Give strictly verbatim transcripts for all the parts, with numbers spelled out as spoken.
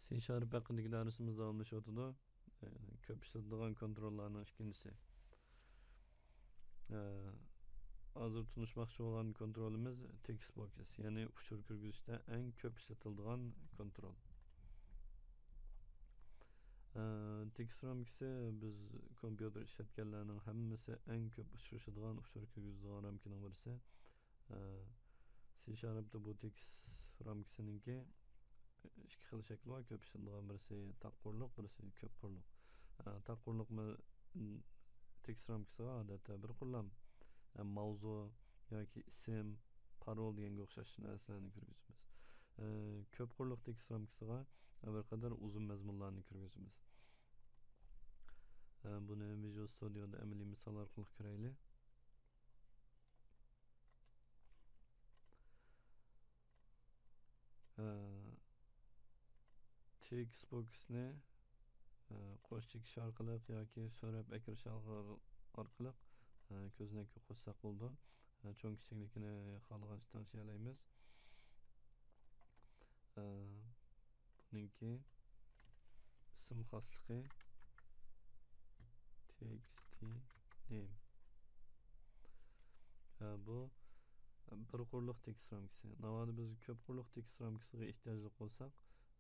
سى شارپ ھەققىدىكى دەرسىمىز داۋاملىشىۋاتىدۇ. ئە، كۆپ ئىشلىتىدىغان كونتروللارنىڭ ئىككىنچىسى. ئە، ھازىر تونۇشماقچى بولغان كونترولىمىز تېكىست بوكس، يەنى ئۇچۇر كىرگۈزۈشتە ئەڭ كۆپ ئىشلىتىلىدىغان كونترول. ئە، تېكىست رامكىسى بىز كومپيۇتېر ئىشلەتكەنلەرنىڭ ھەممىسى ئەڭ كۆپ ئۇچرىشىدىغان ئۇچۇر كىرگۈزىدىغان رامكىنىڭ بىرسى. ئە، سى شارپتا بۇ تېكىست رامكىسىنىڭكى ئىككى خىل شەكلى بار، كۆپ ئىشلىتىدىغان، بىرسى تاق قۇرلۇق، بىرسى كۆپ قۇرلۇق. ئە، تاق قۇرلۇق مە-، تېكىست رامكىسىغا ئادەتتە بىر قۇرلام، ئە، ماۋزۇ ياكى ئىسىم، پارول دېگەنگە ئوخشاش نەرسىلەرنى كىرگۈزىمىز. ئە، كۆپ قۇرلۇق تېكىست رامكىسىغا بىر قەدەر ئۇزۇن مەزمۇنلارنى كىرگۈزىمىز. ئە، بۇنى ۋىژۇئال ستۇدىيودا ئەمەلىي مىسال ئارقىلىق كۆرەيلى. ئە، تېكىست بوكسنى، ئە، قوش چېكىش ئارقىلىق ياكى سۆرەپ ئەكىرىش ئارقىلىق، ئە، كۆزنەككە قوشساق بولىدۇ. ئە، چوڭ كىچىكلىكىنى خالىغانچە تەڭشىيەلەيمىز. ئە، بۇنىڭكى ئىسىم خاسلىقى تېكىست نېم. ئە، بۇ بىر قۇرلۇق تېكىست رامكىسى. ناۋادا بىز كۆپ قۇرلۇق تېكىست رامكىسىغا ئېھتىياجلىق بولساق،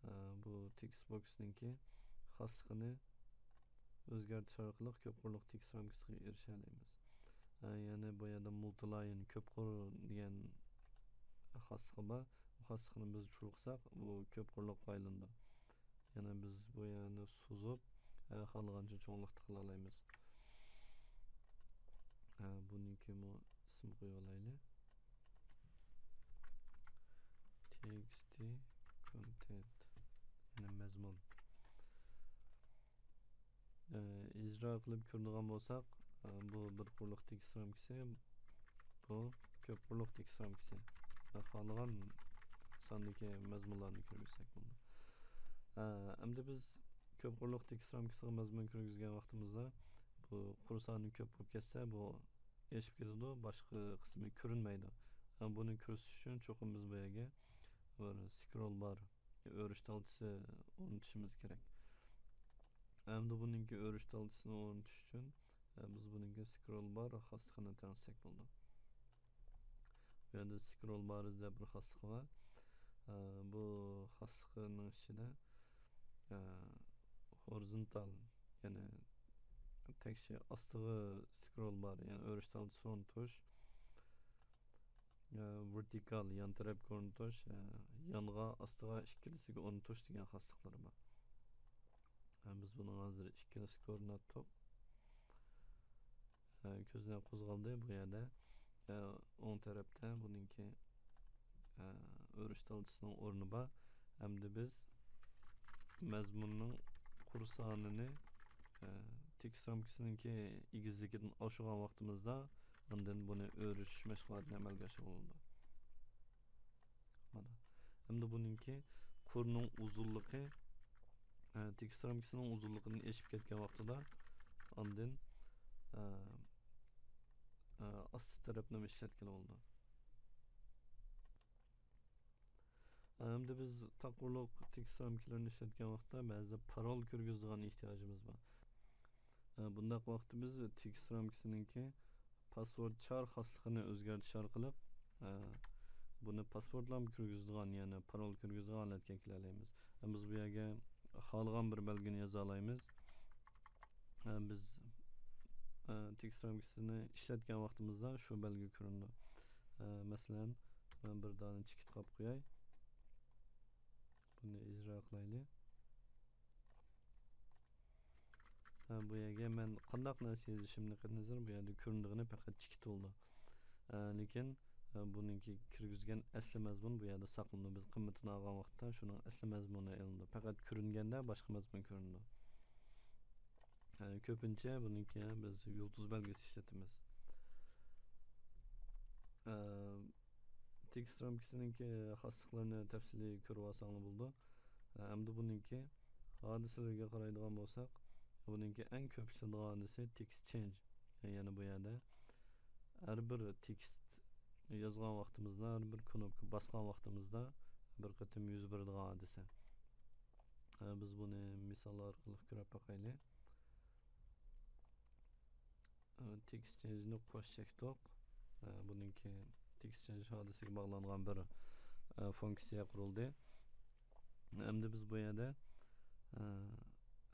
ئە، بۇ تېكىست بوكسنىڭكى خاسلىقىنى ئۆزگەرتىش ئارقىلىق كۆپ قۇرلۇق تېكىست رامكىسىغا ئېرىشەلەيمىز. ئە، يەنى بۇ يەردە مۇلتىلاين، كۆپ قۇر دېگەن خاسلىقى بار. بۇ خاسلىقنى بىز چۈشۈرسەك، بۇ كۆپ قۇرلۇققا ئايلىنىدۇ. يەنى بىز بۇ يەرنى سوزۇپ، ئە، خالىغانچە چوڭلۇقتا قىلالايمىز. ئە، بۇنىڭكىمۇ ئىسىم قويۇۋالايلى. تېكىست كونتېنت، يەنى مەزمۇن. ئە، ئىجرا قىلىپ كۆرىدىغان بولساق، ئە، بۇ بىر قۇرلۇق تېكىست رامكىسى، بۇ كۆپ قۇرلۇق تېكىست رامكىسى. ئە، خالىغان ساندىكى مەزمۇنلارنى كىرگۈزسەك بولىدۇ. ئە، ئەمدى بىز كۆپ قۇرلۇق تېكىست رامكىسىغا مەزمۇن كىرگۈزگەن ۋاقتىمىزدا، بۇ قۇر سانى كۆپ بولۇپ كەتسە، بۇ ئېشىپ كېتىدۇ، باشقا قىسمى كۆرۈنمەيدۇ. ئە، بۇنى كۆرسىتىش ئۈچۈن چوقۇم بىز بۇ يەرگە بىر سكرول بار، ئۆرۈش تالچىسى ئورنىتىشىمىز كېرەك. ئەمدى بۇنىڭكى ئۆرۈش تالچىسىنى ئورنىتىش ئۈچۈن، ئە، بىز بۇنىڭكى سكرول بار خاسلىقىنى تەڭشىسەك بولىدۇ. بۇ يەردە سكرول بار دەپ بىر خاسلىقى بار. ئە، بۇ خاسلىقىنىڭ ئىچىدە، ئە، ھورىزونتال، يەنى تەكشى ئاستىغا سكرول بار، يەنى ئۆرۈش تالچىسى ئورنىتىش. ئە، ۋېرتىكال، يان تەرەپكە ئورنىتىش، ئە، يانغا، ئاستىغا، ئىككىلىسىگە ئورنىتىش دېگەن خاسلىقلىرى بار. ئە، بىز بۇنىڭ ھازىر ئىككىلىسىگە ئورناتتۇق. ئە، كۆزنەك قوزغالدى بۇ يەردە. ئە، ئوڭ تەرەپتە بۇنىڭكى، ئە، ئۆرۈش تالچىسىنىڭ ئورنى بار. ئەمدى بىز مەزمۇننىڭ قۇر سانىنى، ئە، تېكىست رامكىسىنىڭكى ئېگىزلىكىدىن ئاشۇرغان ۋاقتىمىزدا، ئاندىن بۇنى ئۆرۈش مەشغۇلاتىنى ئەمەلگە ئاشۇرغىلى بولىدۇ. مانا. ئەمدى بۇنىڭكى قۇرنىڭ ئۇزۇنلۇقى، ئە، تېكىست رامكىسىنىڭ ئۇزۇنلۇقىدىن ئېشىپ كەتكەن ۋاقتىدا، ئاندىن، ئە، ئە، ئاستى تەرەپنى ئىشلەتكىلى بولىدۇ. ئەمدى بىز تاق قۇرلۇق تېكىست رامكىلىرىنى ئىشلەتكەن ۋاقىتتا بەزىدە پارول كىرگۈزىدىغان ئېھتىياجىمىز بار. ئە، بۇنداق ۋاقىتتا بىز تېكىست رامكىسىنىڭكى پاسۋورت چار خاسلىقىنى ئۆزگەرتىش ئارقىلىق، ئە، بۇنى پاسۋورتلارمۇ كىرگۈزىدىغان، يەنى پارول كىرگۈزىدىغان ھالەتكە كېلەلەيمىز. ئە، بىز بۇ يەرگە خالىغان بىر بەلگىنى يازالايمىز. ئە، بىز، ئە، تېكىست رامكىسىنى ئىشلەتكەن ۋاقتىمىزدا شۇ بەلگە كۆرۈنىدۇ. ئە، مەسىلەن، مەن بىر دانە چېكىت قاپ قوياي. بۇنى ئىجرا قىلايلى. ھە، بۇ يەرگە مەن قانداق نەرسە يېزىشىمنى دىققەت نەزىر، بۇ يەردە كۆرۈنىدىغىنى پەقەت چېكىت بولىدۇ. ئە، لېكىن، ئە، بۇنىڭكى كىرگۈزگەن ئەسلى مەزمۇن بۇ يەردە ساقلىنىدۇ. بىز قىممىتىنى ئالغان ۋاقىتتا شۇنىڭ ئەسلى مەزمۇنى ئېلىنىدۇ. پەقەت كۆرۈنگەندە باشقا مەزمۇن كۆرۈنىدۇ. ئە، كۆپىنچە بۇنىڭكى بىز يۇلتۇز بەلگىسى ئىشلىتىمىز. ئە، تېكىست رامكىسىنىڭكى خاسلىقلىرىنى تەپسىلىي كۆرۈۋالساڭلار بولىدۇ. ئەمدى بۇنىڭكى ھادىسىلىرىگە قارايدىغان بولساق، بۇنىڭكى ئەڭ كۆپ ئىشلىتىلىدىغان ھادىسە تېكىست چېنج. يەنى بۇ يەردە ھەر بىر تېكىست يازغان ۋاقتىمىزدا، ھەر بىر كنوپكا باسقان ۋاقتىمىزدا بىر قېتىم يۈز بېرىدىغان ھادىسە. ئە، بىز بۇنى مىسال ئارقىلىق كۆرۈپ باقايلى. ئە، تېكىست چېنجنى قوش چەكتۇق. ئە، بۇنىڭكى تېكىست چېنج ھادىسىگە باغلانغان بىر، ئە، فۇنكسىيە قۇرۇلدى. ئەمدى بىز بۇ يەردە، ئە،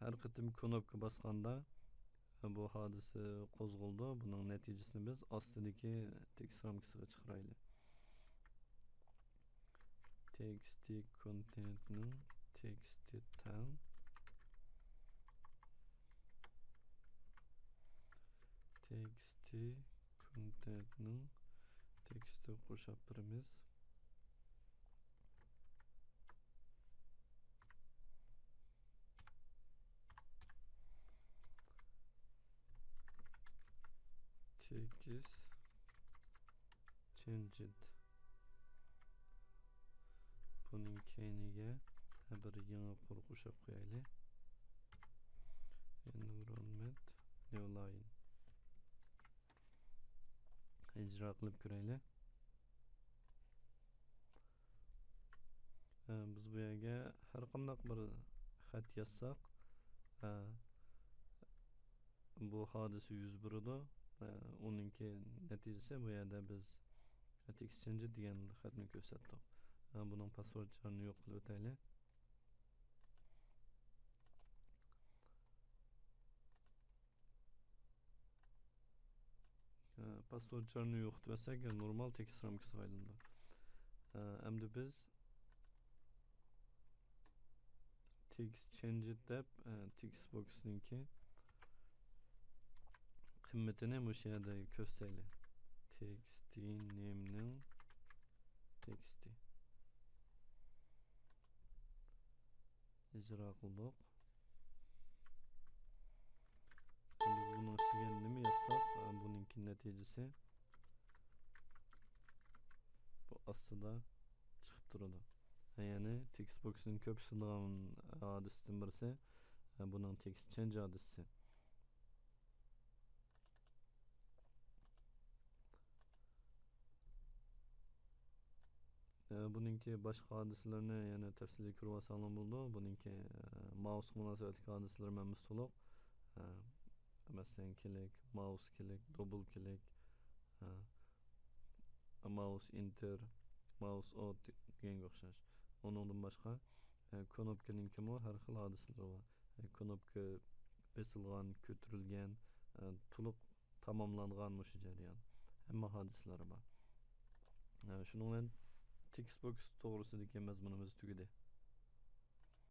ھەر قېتىم كنوپكا باسقاندا، ئە، بۇ ھادىسە قوزغىلىدۇ. بۇنىڭ نەتىجىسىنى بىز ئاستىدىكى تېكىست رامكىسىغا چىقىرايلى. تېكىستى كونتېنتنىڭ تېكىستى تەڭ. تېكىستى كونتېنتنىڭ تېكىستى قوشاپ بېرىمىز. تېكىست چېنجىد. بۇنىڭ كەينىگە بىر يېڭى قۇر قوشۇپ قويايلى. Environment new line. ئىجرا قىلىپ كۆرەيلى. ئە، بىز بۇ يەرگە ھەر قانداق بىر خەت يازساق، ئە، بۇ ھادىسە يۈز بېرىدۇ. ئە، ئۇنىڭكى نەتىجىسى بۇ يەردە بىز تېكىست چېنجىد دېگەن خەتنى كۆرسەتتۇق. ئە، بۇنىڭ پاسۋورت چارنى يوق قىلىپ ئۆتەيلى. ئە، پاسۋورت چارنى يوقىتىۋەتسەك، نورمال تېكىست رامكىسىغا ئايلىنىدۇ. ئە، ئەمدى بىز تېكىست چېنجىد دەپ، ئە، تېكىست بوكسنىڭكى قىممىتىنى مۇشۇ يەردە كۆرسەيلى. تېكىستى نېمنىڭ تېكىستى. ئىجرا قىلدۇق. بىز بۇنىڭ ئىچىگە نېمە يازساق، بۇنىڭكى نەتىجىسى بۇ ئاستىدا چىقىپ تۇرىدۇ. يەنى تېكىست بوكسنىڭ كۆپ ئىشلىتىدىغان ھادىسىدىن بىرسى، بۇنىڭ تېكىست چېنج ھادىسىسى. ئە، بۇنىڭكى باشقا ھادىسىلىرىنى يەنە تەپسىلىي كۆرۈۋالساڭلار بولىدۇ. بۇنىڭكى، ئە، مائۇسقا مۇناسىۋەتلىك ھادىسىلىرى مەنبىسى تولۇق. ئە، مەسىلەن، كىلىك، مائۇس كىلىك، دوبل كىلىك، ئە، مائۇس ئېنتېر، مائۇس ئوت دېگەنگە ئوخشاش. ئۇنىڭدىن باشقا، ئە، كنوپكىنىڭكىمۇ ھەر خىل ھادىسىلىرى بار. ئە، كنوپكا بېسىلغان، كۆتۈرۈلگەن، ئە، تولۇق تاماملانغان مۇشۇ جەريان. ھەممە ھادىسىلىرى بار. ئە، شۇنىڭ بىلەن تېكىست بوكس توغرىسىدىكى مەزمۇنىمىز تۈگىدى.